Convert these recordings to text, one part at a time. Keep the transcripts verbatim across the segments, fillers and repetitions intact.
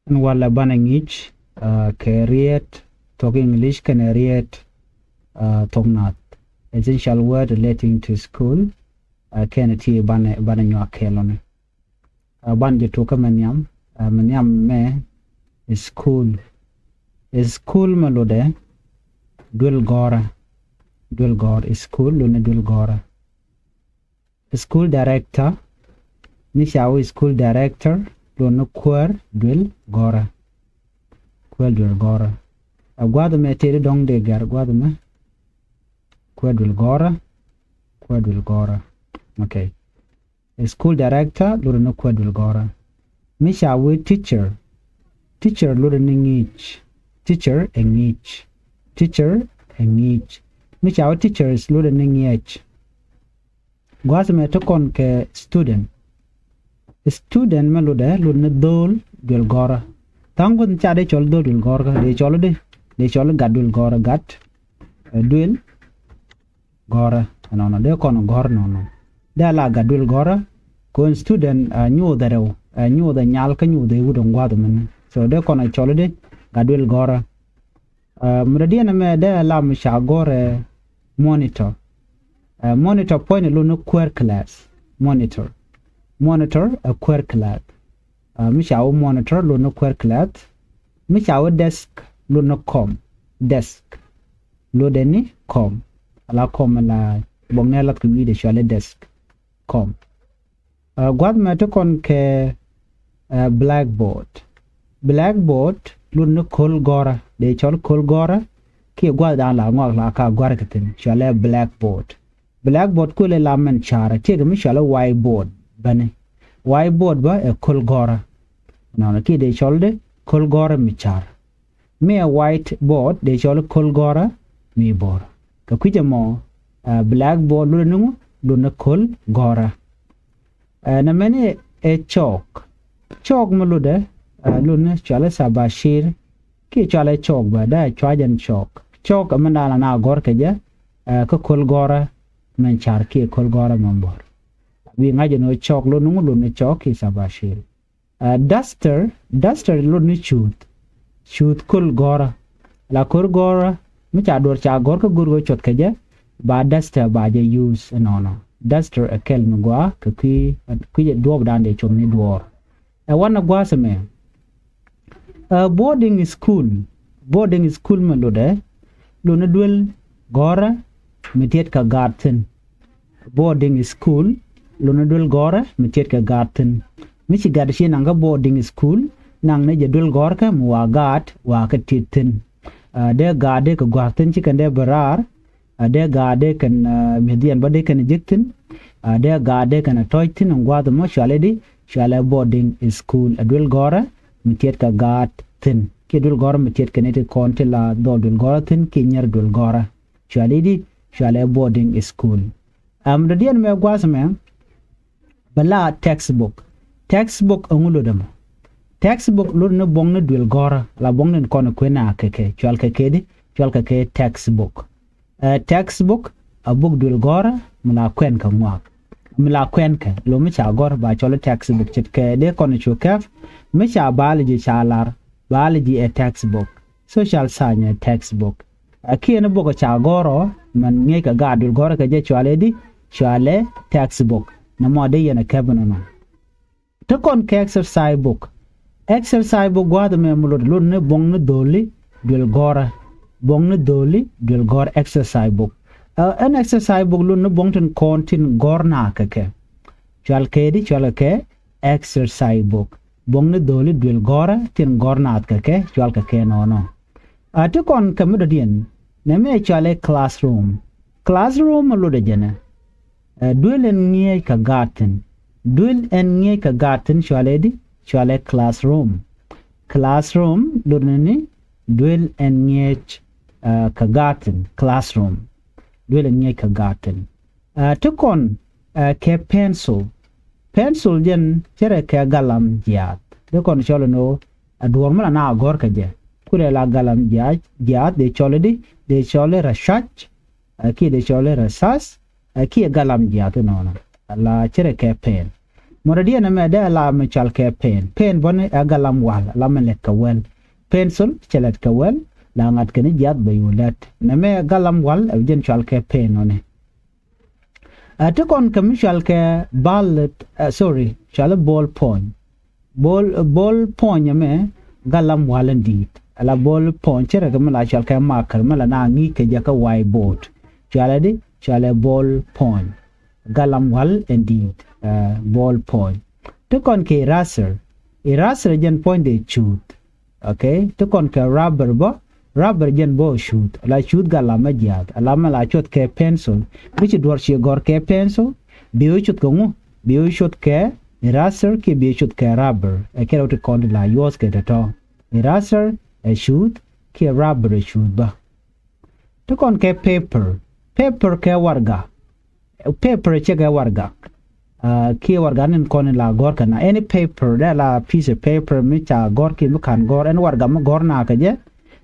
Ɛn walɛ banɛ ŋi̱i̱c kɛ riet thok English kɛnɛ riet thok Naath. Essential word relating to school kɛnɛ ti banɛ nyuak kɛɛl ɔni. Ban jɛ tukä mɛ nhiam, mɛ nhiam mɛ school. School mɛ lotdɛ duel gɔ̱rä. Duel gɔ̱rä, school lotnɛ duel gɔ̱rä. School director, mi ca wä school director lotnɛ kuäär duel gɔ̱rä. Kuäär duel gɔ̱rä. Ɛ gua̱a̱th mɛ tëëdi dɔ̱ŋ dee gɛr gua̱a̱th mɛ. Kuäär duel gɔ̱rä. Kuäär duel gɔ̱rä. Okay. School director lotdɛ ni kuäär duel gɔ̱rä. Mi ca wee teacher. Teacher lotdɛ ni ŋi̱i̱c. Teacher ɛ ŋi̱i̱c. Teacher ɛ ŋi̱i̱c. Mi ca wee teachers lotdɛ ni ŋi̱eec. Gua̱a̱th mɛ ti kɔn kɛ student. Student mɛ lotdɛ lotdɛ ni dho̱o̱l duel gɔ̱rä. Tha̱a̱ŋ gua̱th ca dee cɔl dho̱o̱l duel gɔ̱rä dee cɔl di dee cɔl gat duel gɔ̱rä gat. Duel gɔ̱rä nɔnɔ dee kɔn gɔ̱r nɔnɔ. Dee la gat duel gɔ̱rä. Kɔn student nyuuthɛ rɛw, nyuuthɛ nyal kä nyuuthɛ wut in gua̱th mini. So dee kɔn cɔl di gat duel gɔ̱rä. Mɛ dɔ̱diɛn ɛmɛ dee la mi ca gɔ̱rɛ monitor. Monitor puɔ̱nynɛ lotnɛ kuäär class. Monitor. Monitor ɛ kuäär class. Mi ca wä monitor lotnɛ kuäär class. Mi ca wä desk lotnɛ kɔm. Desk lotdɛ ni kɔm. Ala kɔm la buɔknɛ lath kɛ wi̱i̱dɛ cualɛ desk. Kɔm. Gua̱th mɛ ti kɔn kɛ blackboard. Blackboard lotdɛ ni ko̱l gɔ̱rä dee cɔl ko̱l gɔ̱rä. Kiɛ gua̱th dan la ŋɔak la ka gua̱rä kɛ thi̱n cualɛ blackboard. Blackboard kuëlɛ la mɛn ca̱rä tiɛkɛ mi cualɛ whiteboard bäni. Whiteboard bä ɛ ko̱l gɔ̱rä. Nɔnɔ kiɛ dee cɔl di ko̱l gɔ̱rä mi ca̱r. Mi ɛ whiteboard dee cɔl ko̱l gɔ̱rä mi bo̱r. Kɛ kui̱c ɛmɔ blackboard lotdɛ ni ŋu lotdɛ ni ko̱l gɔ̱rä. Nɛ mɛni ɛ chalk. Chalk mi lotdɛ lotdɛ ni cualɛ sabashir. Kiɛ cualɛ chalk bä dee cua̱ jɛn chalk. Chalk ɛmɛ da̱a̱n la na gɔ̱r kɛ jɛ kä ko̱l gɔ̱rä mɛn ca̱r kiɛ ko̱l gɔ̱rä mɛn bo̱r. Wi̱i̱ ŋa̱c ɛn ɣöö chalk lotdɛ ni ŋu lotdɛ ni chalk kiɛ sabashir. Duster, duster lotdɛ ni cuuth. Cuuth ko̱l gɔ̱rä. La ko̱l gɔ̱rä mi ca duɔ̱r ca gɔ̱r kä go̱r ɣöö cuɔth kɛ jɛ ba duster ba jɛ use ɛnɔnɔ. Duster ɛ kɛl mi gɔaa kɛ kui̱ kui̱ jɛ duɔɔp dan dee cuɔth ni duɔ̱ɔ̱r. Ɛ wanɛ gua̱a̱th ɛmɛ. Boarding school. Boarding school mɛ lotdɛ lotdɛ ni duel gɔ̱rä mi tiɛt kɛ gaat thi̱n. Boarding school lotdɛ ni duel gɔ̱rä mi tiɛt kɛ gaat thi̱n. Mi ci gat ci naŋ kä boarding school naŋ ni jɛ duel gɔ̱rkä mi wa gaat wa kä tiɛt thi̱n. Dee gaat dee kɛ gua̱a̱th thi̱n ci kɛn dee bi raar. Dee gaat dee kɛn mi̱eth yɛn bä dee kɛn jek thi̱n. Dee gaat dee kɛn tɔ̱ɔ̱c thi̱n in gua̱a̱th mɔ cualɛ di cualɛ boarding school ɛ duel gɔ̱rä mi tiɛt kɛ gaat thi̱n. Kiɛ duel gɔ̱rä mi tiɛt kɛn ti kɔn ti la dhɔl duel gɔ̱rä thi̱n kiɛ nyɛr duel gɔ̱rä. Cualɛ di cualɛ boarding school. Ɛm dɔ̱diɛn mɛ gua̱a̱th mɛ. Bɛ la textbook. Textbook ɛŋu lotdɛ mɔ? Textbook lotdɛ ni buɔ̱ŋni duel gɔ̱rä la buɔ̱ŋni kɔn kuën a kɛ kɛ cual kɛ kɛ di cual kɛ kɛ textbook. Textbook a buk duel gɔ̱rä mi la kuɛn kɛ ŋuak mi la kuɛn kɛ lo mi ca gɔ̱r ba cɔl textbook ce̱tkɛ dee kɔn cu kɛp. Mi ca biology ca lar, biology ɛ textbook. Social science ɛ textbook. Ɛ kiɛn buk ca gɔ̱rɔ mɛn ŋi̱eec kɛ gaat duel gɔ̱rä kɛ jɛ cualɛ di cualɛ textbook. Nɛ mɔ dee yɛn ɛ kɛp nɔnɔ. Te kɔn kɛ exercise book. Exercise book gua̱a̱th ɛmɛ mi lot lot ni buɔ̱ŋ ni dho̱li duel gɔ̱rä. Buɔ̱ŋ ni dho̱li duel gɔ̱rä exercise book. Ɛn exercise book lot ni buɔ̱ŋ tin kɔn tin gɔ̱r na kɛ kɛ. Cual kɛ di cual kɛ kɛ exercise book. Buɔ̱ŋ ni dho̱li duel gɔ̱rä tin gɔ̱r na kɛ kɛ cual kɛ kɛ nɔnɔ. A ti kɔn kɛ mi dɔ̱diɛn nɛ mi ɛ cualɛ classroom. Classroom mi lotdɛ jɛnɛ. Duel ɛn ŋi̱eec kɛ gaat thi̱n. Duel ɛn ŋi̱eec kɛ gaat thi̱n cualɛ di cualɛ classroom. Classroom lotdɛ ni duel ɛn ŋi̱eec kɛ gaat thi̱n classroom. Duel ɛn ŋi̱eec kɛ gaat thi̱n. Ti kɔn kɛ pencil. Pencil jɛn cɛ rɛ kɛ galam jiaath. Dee kɔn cɔl ɛn ɣöö a duɔ̱ɔ̱r mi la na a gɔ̱r kɛ jɛ. Kulɛ la galam jiaath dee cɔl di dee cɔl rɛ cac. Kiɛ dee cɔl rɛ cac. Kiɛ galam jiaath inɔnɔ a la cɛ rɛ kɛ pen. Mɔrɛ diɛn ɛmɛ dee la mɛ cɔal kɛ pen. Pen bɔni ɛ galam wal, la mɛ lɛt kɛ wɛl. Pencil cɛ lɛt kɛ wɛl, la ŋa̱t kɛn jiath bɛ yu lɛt. Nɛmɛ galam wal ɛ jɛn cɔal kɛ pen ɔni. Ɛ ti kɔn kɛ mi cɔal kɛ bal, ɛ, sorry, cɔal ball point. Ball, ball point ɛmɛ galam wal in di̱i̱t. Ala ball point cɛ rɛ kɛ mi la cɔal kɛ marker mi la na ŋi̱i̱c kɛ jɛ kɛ whiteboard. Cɔal ɛ di, cɔal ɛ ball point. Galam wal in di̱i̱t, ɛ, ball point. Ti kɔn kɛ eraser. Eraser jɛn point dee cuuth. Okay, ti kɔn kɛ rubber bä, rubber jɛn bä cuuth, la cuuth galam mɛ jiath, ala mɛ la cuɔth kɛ pencil, mi ci duɔr ci gɔr kɛ pencil, bi wä cuɔth kɛ ŋu, bi wä cuɔth kɛ eraser kiɛ bi wä cuɔth kɛ rubber, ɛ kɛ rɛw ti kɔn ti la yuɔth kɛ tɔtɔ. Eraser ɛ cuuth, kiɛ rubber ɛ cuuth bä. Ti kɔn kɛ paper. Paper kɛ warga. Paper cɛ kɛ warga. Aa, kiɛ warga ni kɔn la gɔr kɛ na. Any paper dee la piece of paper mi ca gɔr kiɛ mi kan gɔr. Ɛn warga mi gɔr na kɛ jɛ.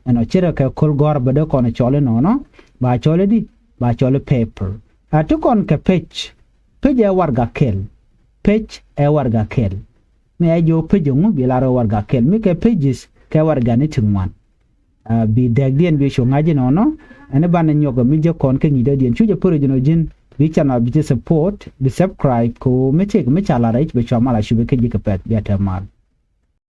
Ɛn ɔ cirɛ kɛ kol gɔr bä dee kɔn cɔl inɔnɔ. Ba cɔl idi. Ba cɔl paper. Aa, ti kɔn kɛ page. Page ɛ warga kɛl. Page ɛ warga kɛl. Mi ɛ jiɔ page ŋu bi la rɔ warga kɛl. Mi kɛ pages kɛ warga ni ti ŋuan. Aa, bi dɛkdiɛn bi cu ŋa̱c inɔnɔ. Ɛn i̱ banɛ nyɔk mi jek kɔn kä ŋi̱i̱cdädiɛn cu jɛ pär ji̱n ɔ ji̱n bi channel bi jɛ support, bi subscribe kɛ ɣöö mi tëëk mi ca lar rɛc bi cua mal a cup ikä ji̱ kɛ pɛth bia tɛm mal.